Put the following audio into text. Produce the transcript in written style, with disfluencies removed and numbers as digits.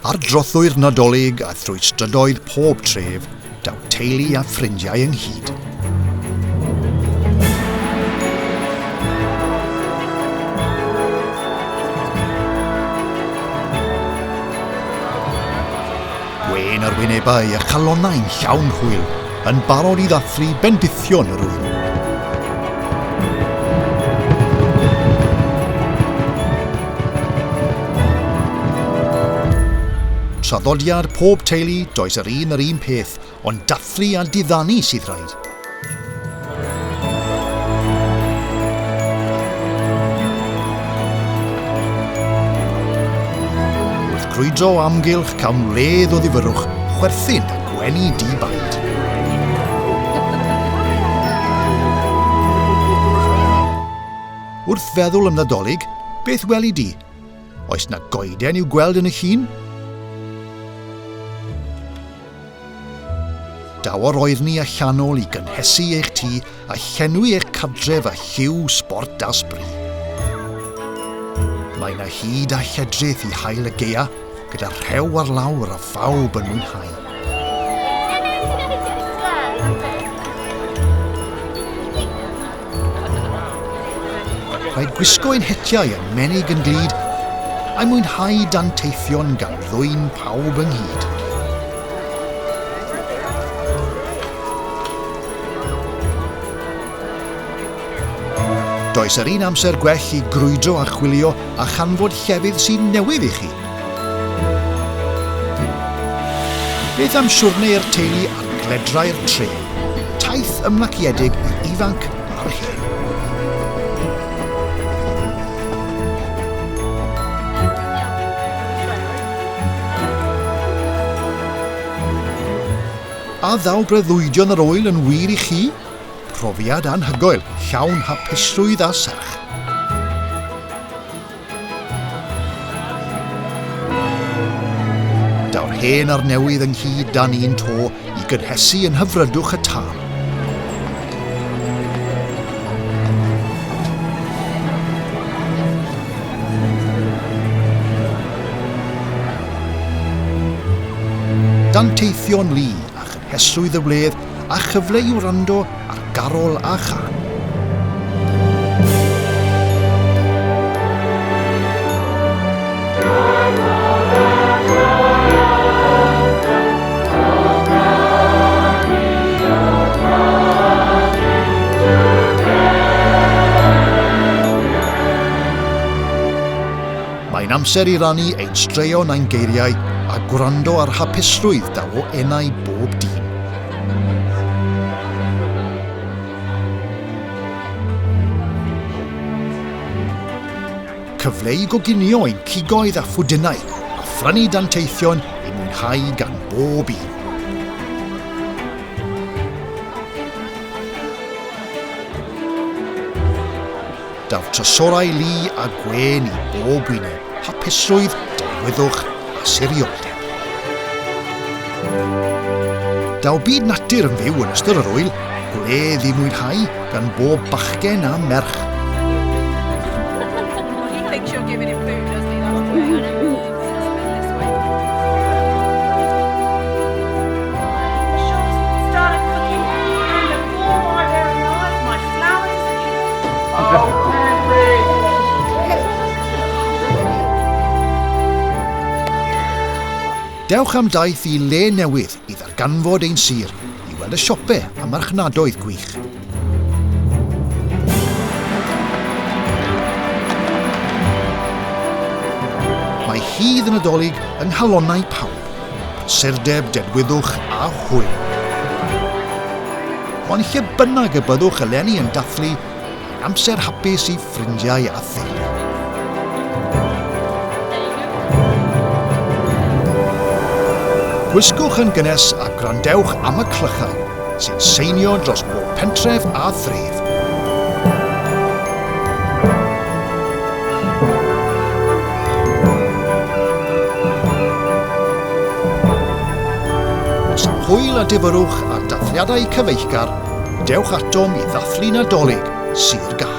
Ar drothwy'r Nadolig a thrwy strydoedd pob tref, daw teulu a ffrindiau ynghyd. Gwên ar wynebau a chalonnau'n llawn hwyl, yn barod i ddathlu bendithion yr ŵyl. Traddodiad pob teulu, does yr un yr un peth, ond dathlu a diddanu sydd rhaid. Wrth grwydro o amgylch cawn wledd o ddifyrrwch, chwerthin a gwenu di-baid. Wrth feddwl am Nadolig, beth weli di? Oes 'na goeden i'w gweld yn y llun? Daw o'r oerni allanol i gynhesu eich tŷ a llenwi eich cartref â lliw, sbort a sbri. Mae 'na hud a lledrith i haul y gaea, gyda rhew ar lawr a phawb yn mwynhau. Rhaid gwisgo ein hetiau a'n menig yn glyd, a'i mwynhau danteithion gan ddwyn pawb ynghyd. Does yr un amser gwell i grwydro a chwilio a chanfod llefydd sy'n newydd i chi. Beth am siwrne i'r teulu ar gledrau'r trên? Taith ymlaciedig i'r ifanc a'r hen. A ddaw breuddwydion yr oel yn wir i chi? Profiad anhygoel, llawn hapusrwydd a serch. Daw'r hen a'r newydd ynghyd dan un to i gynhesu yn hyfrydwch y tân. Danteithion lu a chynhesrwydd y wledd a chyfle i wrando ar garol a chân. Mae'n amser i rannu ein straeon a'n geiriau a gwrando ar hapusrwydd daw o enau bob dyn. Cyfle i goginio ein cigoedd a phwdinau a phrynu danteithion i mwynhau gan bob un. Daw'r trysorau lu a gwên i bob wyneb, hapusrwydd, dedwyddwch a sirioldeb. Daw byd natur yn fyw yn ystod yr ŵyl, gwledd i mwynhau gan bob bachgen a merch. Dewch am daith i le newydd i ddarganfod ein sir, i weld y siope a marchnadoedd gwych. Mae hydd y Nadolig yng nghalonnau pawb. Prysurdeb, dedwyddwch a hwyl. Ond lle bynnag y byddwch eleni yn dathlu, mae'n amser hapus i ffrindiau a theulu. Gwisgwch yn gynnes a gwrandewch am y clychau sy'n seinio dros bob pentref a thref. Os am hwyl a difyrrwch a dathliadau cyfeillgar, dewch atom i ddathlu Nadolig Sir Gâr.